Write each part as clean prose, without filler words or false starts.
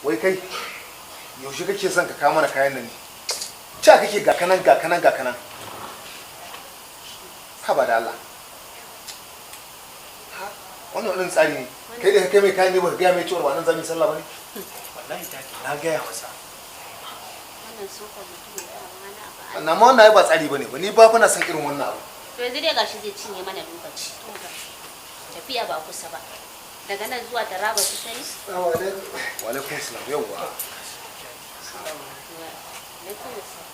Wai kai, yaushe kake son ka kawo mana kayan nan ne? Ca kake ga kanan, ga kanan, ga kanan. Haba da Allah. Ha, wannan wani tsari ne? Kai da ka kai mai kayan ne, baka gaya mai cewa ba nan za mu yi sallah ba ne? Wallahi Daddy, na gaya masa. Wannan sofa mutum ya wani abu. Na ma wannan ai ba tsari bane ba. Ni ba fa na san irin wannan abu. To, yanzu dai gashi zai cinye mana lokaci. Tafiya ba kusa ba. Daga nan zuwa Taraba kusa ne? Assalamu alaikum. Wa alaikum salam, yawwa. Alaikum salam.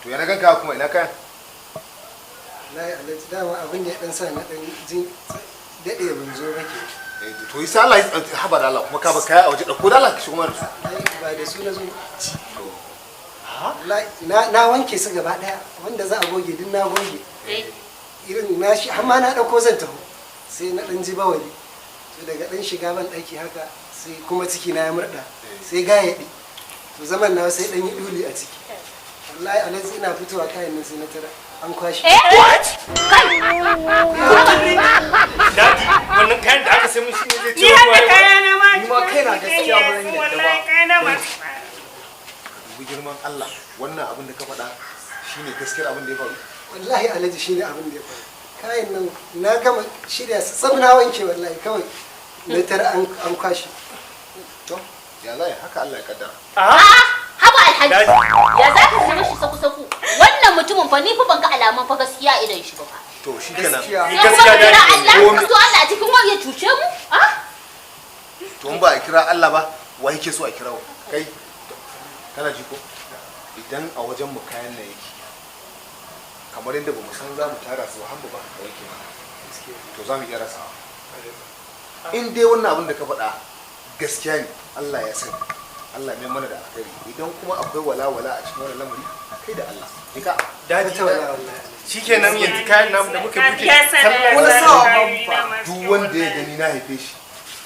To, yana ganka kuma, ina kayan? Wallahi Alhaji, dama abin da ya dan sa na dan jin daɗe ban zo ba ke. Eh, to yi sallah. Haba da Allah, kuma ka ba kaya a waje, dauko da Allah ka shigo mana da su. Ai ba da su na zo. Wallahi na wanke su gaba ɗaya, wanda za a goge duk na goge. Eh. Irin na shi har ma na ɗauko zan taho, sai na ɗan ji bawali. To, daga ɗan shiga ban ɗaki haka, sai kuma ciki na ya murɗa, sai gayaɗi. To, zaman na sai ɗan yi ɗuli a ciki. Wallahi Alhaji, ina fitowa kayan nan sai na tara an kwashe. Eh? Kai! Daddy, wannan kayan da aka sai mun shine zai ce Ni har da wai kayana ma. Ni ma kaina gaskiya ba zan yadda ba. Wallahi kayana ma. Dubi girman Allah, wannan abin da ka faɗa shine gaskiyar abin da ya faru? Wallahi Alhaji, shine abin da ya faru. Kayan nan na gama shirya su tsab, na wanke, wallahi kawai na tara an kwashe. To, ya zai, haka Allah ya kaddara. Haba Alhaji. Daddy. Ya za ka zama shi saku-saku? Wannan mutumin fa, ni fa ban ga alaman fa gaskiya idan shi ba fa. To, shikenan. Gaskiya. Sai kuma ka kira Allah, Komi- to Allah a cikin wani ya cuce mu? Ah? To, in ba a kira Allah ba, wa yake so a kirawo? Kai, kana ji ko? Idan a wajen mu kayan nan yake, kamar yadda ba mu san za mu tara su har mu ba ka wanke mana, to za mu iya rasawa. In dai wannan abin da ka faɗa gaskiya ne, Allah ya sani, Allah mai mana da alkhairi. Idan kuma akwai walawala a cikin wannan lamari, kai da Allah je ka. Daddy, Wata wala wallahi. shikenan yanzu kayan namu da muka buke Ya sa sallah. Wani sawa ban fa. Duk wanda ya gani na haife shi,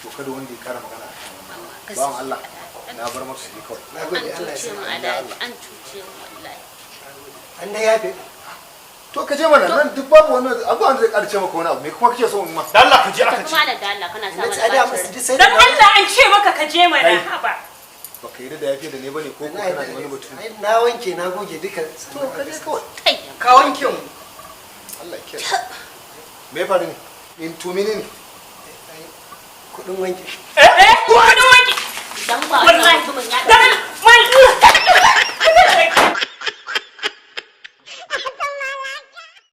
to kada wanda ya kara magana akan wannan. Bawan Allah, na bar maka, je kawai. Na An gode, Allah ya cuce sa. mu Alhaji, an cuce mu wallahi. An dai yafe. To, ka je mana. Nan duk babu wani abu wanda zai ƙara ce maka wani abu. Me kuma kake so in ma? Da Allah ka je aka Tafi ce. malam, da Allah kana sa Na ci mana a da bacin masu rai. duk sai da Dan Allah, an ce maka ka je mana, Kai. haba. Baka yi da yafe da ne bane, ko ko kana da wani batu? Ai na wanke, na goge duka. To, ka je kawai. Kai. Ka wanke mu. Allah ya kiyaye. Me ya faru ne? In to menene? Kudin wanke. Eh, kudin wanki. Dan ba wannan Wallahi. mutumin ya Dan mal.